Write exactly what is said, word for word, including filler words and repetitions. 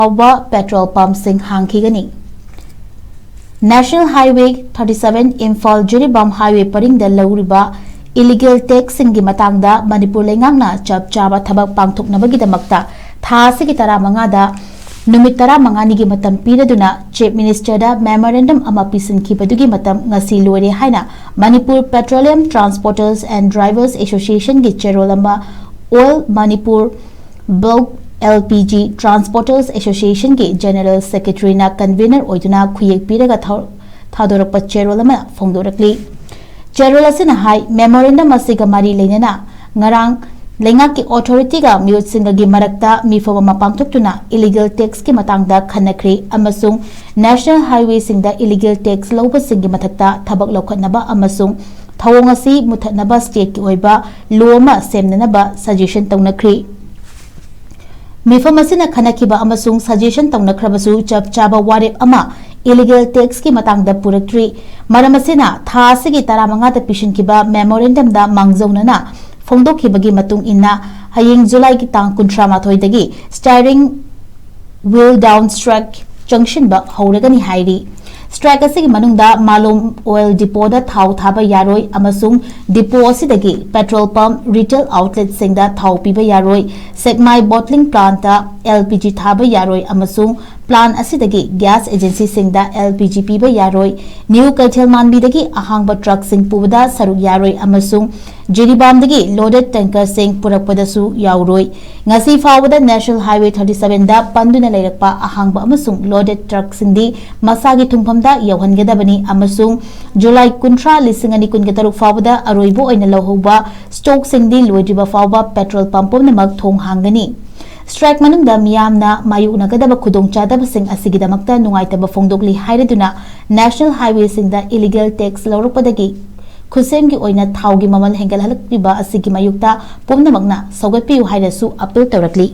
ꯐꯥꯎꯕ ꯄꯦꯇ꯭ꯔꯣꯜ ꯄꯝꯞꯁꯤꯡ ꯍꯥꯡꯈꯤꯒꯅꯤ꯫ National Highway thirty seven Imphal Jiribam highway ꯄꯔꯤꯡꯗ ꯂꯧꯔꯤꯕ illegal taxꯁꯤꯡꯒꯤ ꯃꯇꯥꯡꯗ ꯃꯅꯤꯄꯨꯔ ꯂꯩꯉꯥꯛꯅ ꯆꯞ ꯆꯥꯕ ꯊꯕꯛ ꯄꯥꯡꯊꯣꯛꯅꯕꯒꯤꯗꯃꯛꯇ ꯊꯥ ꯑꯁꯤꯒꯤ ꯇꯔꯥꯃꯉꯥꯗ ꯅꯨꯃꯤꯠ ꯇꯔꯥꯃꯉꯥꯅꯤꯒꯤ ꯃꯇꯝ ꯄꯤꯔꯗꯨꯅ Chief Ministerꯗ memorandum ꯑꯃ ꯄꯤꯁꯤꯟꯈꯤꯕꯗꯨꯒꯤ ꯃꯇꯝ ꯉꯁꯤ ꯂꯣꯏꯔꯦ ꯍꯥꯏꯅ Manipur Petroleum Transporters and Drivers Associationꯒꯤ ꯆꯦꯔꯣꯜ ꯑꯃ All Manipur Bulk LPG Transporters Associationꯒꯤ General Secretaryꯅ convener ꯑꯣꯏꯗꯨꯅ ꯈꯨꯌꯦꯛ ꯄꯤꯔꯒ ꯊꯧ-, ꯊꯥꯗꯣꯔꯛꯄ ꯆꯦꯔꯣꯜ ꯑꯃ ꯐꯣꯡꯗꯣꯔꯛꯂꯤ꯫ ꯆꯦꯔꯣꯜ ꯑꯁꯤꯅ ꯍꯥꯏ, memorandum ꯑꯁꯤꯒ ꯃꯔꯤ ꯂꯩꯅꯅ ꯉꯔꯥꯡ ꯂꯩꯉꯥꯛꯀꯤ authorityꯒ ꯃꯤꯑꯣꯠꯁꯤꯡꯒꯒꯤ ꯃꯔꯛꯇ ꯃꯤꯐꯝ ꯑꯃ ꯄꯥꯡꯊꯣꯛꯇꯨꯅ illegal taxꯀꯤ ꯃꯇꯥꯡꯗ ꯈꯟꯅꯈ꯭ꯔꯦ ꯑꯃꯁꯨꯡ National Highwayꯁꯤꯡꯗ illegal tax ꯂꯧꯕꯁꯤꯡꯒꯤ ꯃꯊꯛꯇ ꯊꯕꯛ ꯂꯧꯈꯠꯅꯕ ꯑꯃꯁꯨꯡ ꯊꯧꯑꯣꯡ ꯑꯁꯤ ꯃꯨꯊꯠꯅꯕ stateꯀꯤ ꯑꯣꯏꯕ law ꯑꯃ ꯁꯦꯝꯅꯅꯕ suggestion ꯇꯧꯅꯈ꯭ꯔꯤ꯫ ꯃꯤꯐꯝ ꯑꯁꯤꯅ ꯈꯟꯅꯈꯤꯕ ꯑꯃꯁꯨꯡ suggestion ꯇꯧꯅꯈ꯭ꯔꯕꯁꯨ ꯆꯞ ꯆꯥꯕ ꯋꯥꯔꯦꯞ ꯑꯃ illegal taxꯀꯤ ꯃꯇꯥꯡꯗ ꯄꯨꯔꯛꯇ꯭ꯔꯤ꯫ ꯃꯔꯝ ꯑꯁꯤꯅ ꯊꯥ ꯑꯁꯤꯒꯤ ꯇꯔꯥꯃꯉꯥꯗ ꯄꯤꯁꯤꯟꯈꯤꯕ memorandumꯗ ꯃꯥꯡꯖꯧꯅꯅ ꯐꯣꯡꯗꯣꯛꯈꯤꯕꯒꯤ ꯃꯇꯨꯡ ꯏꯟꯅ ꯍꯌꯦꯡ ꯖꯨꯂꯥꯏꯒꯤ ꯇꯥꯡ ꯀꯨꯟꯊ꯭ꯔꯥ ꯃꯥꯊꯣꯏꯗꯒꯤ steering wheel down strike ꯆꯪꯁꯤꯟꯕ ꯍꯧꯔꯒꯅꯤ ꯍꯥꯏꯔꯤ꯫ Strike ꯑꯁꯤꯒꯤ ꯃꯅꯨꯡꯗ ꯃꯥꯂꯣꯝ oil depotꯗ ꯊꯥꯎ ꯊꯥꯕ ꯌꯥꯔꯣꯏ ꯑꯃꯁꯨꯡ depot ꯑꯁꯤꯗꯒꯤ petrol pump, retail outletꯁꯤꯡꯗ ꯊꯥꯎ ꯄꯤꯕ ꯌꯥꯔꯣꯏ, ꯁꯦꯛꯃꯥꯏ bottling plantꯇ LPG ꯊꯥꯕ ꯌꯥꯔꯣꯏ ꯑꯃꯁꯨꯡ plant ꯑꯁꯤꯗꯒꯤ gas agencyꯁꯤꯡꯗ LPG ꯄꯤꯕ ꯌꯥꯔꯣꯏ, ꯅ꯭ꯌꯨ ꯀꯩꯊꯦꯜ ꯃꯥꯟꯕꯤꯗꯒꯤ ꯑꯍꯥꯡꯕ truckꯁꯤꯡ ꯄꯨꯕꯗ ꯁꯔꯨꯛ ꯌꯥꯔꯣꯏ ꯑꯃꯁꯨꯡ ꯖꯤꯔꯤꯕꯥꯝꯗꯒꯤ loaded tankerꯁꯤꯡ ꯄꯨꯔꯛꯄꯗꯁꯨ ꯌꯥꯎꯔꯣꯏ꯫ ꯉꯁꯤ ꯐꯥꯎꯕꯗ National Highway thirty sevenꯗ ꯄꯟꯗꯨꯅ ꯂꯩꯔꯛꯄ ꯑꯍꯥꯡꯕ ꯑꯃꯁꯨꯡ loaded truckꯁꯤꯡꯗꯤ ꯃꯁꯥꯒꯤ ꯊꯨꯡꯐꯝꯗ ꯌꯧꯍꯟꯒꯗꯕꯅꯤ ꯑꯃꯁꯨꯡ ꯖꯨꯂꯥꯏ ꯀꯨꯟꯊ꯭ꯔꯥ, ꯂꯤꯁꯤꯡ ꯑꯅꯤ ꯀꯨꯟꯒ ꯇꯔꯨꯛ ꯐꯥꯎꯕꯗ ꯑꯔꯣꯏꯕ ꯑꯣꯏꯅ ꯂꯧꯍꯧꯕ stockꯁꯤꯡꯗꯤ ꯂꯣꯏꯗ꯭ꯔꯤꯕ ꯐꯥꯎꯕ petrol pump ꯄꯨꯝꯅꯃꯛ ꯊꯣꯡ ꯍꯥꯡꯒꯅꯤ꯫ Strike ꯃꯅꯨꯡꯗ ꯃꯤꯌꯥꯝꯅ ꯃꯥꯌꯣꯛꯅꯒꯗꯕ ꯈꯨꯗꯣꯡꯆꯥꯗꯕꯁꯤꯡ ꯑꯁꯤꯒꯤꯗꯃꯛꯇ ꯅꯨꯡꯉꯥꯏꯇꯕ ꯐꯣꯡꯗꯣꯛꯂꯤ ꯍꯥꯏꯔꯗꯨꯅ National Highwayꯁꯤꯡꯗ illegal tax ꯂꯧꯔꯛꯄꯗꯒꯤ ꯈꯨꯠꯁꯦꯝꯒꯤ ꯑꯣꯏꯅ ꯊꯥꯎꯒꯤ ꯃꯃꯜ ꯍꯦꯟꯒꯠꯍꯜꯂꯛꯂꯤꯕ ꯑꯁꯤꯒꯤ ꯃꯥꯌꯣꯛꯇ ꯄꯨꯝꯅꯃꯛꯅ ꯁꯧꯒꯠꯄꯤꯌꯨ ꯍꯥꯏꯅꯁꯨ appeal ꯇꯧꯔꯛꯂꯤ꯫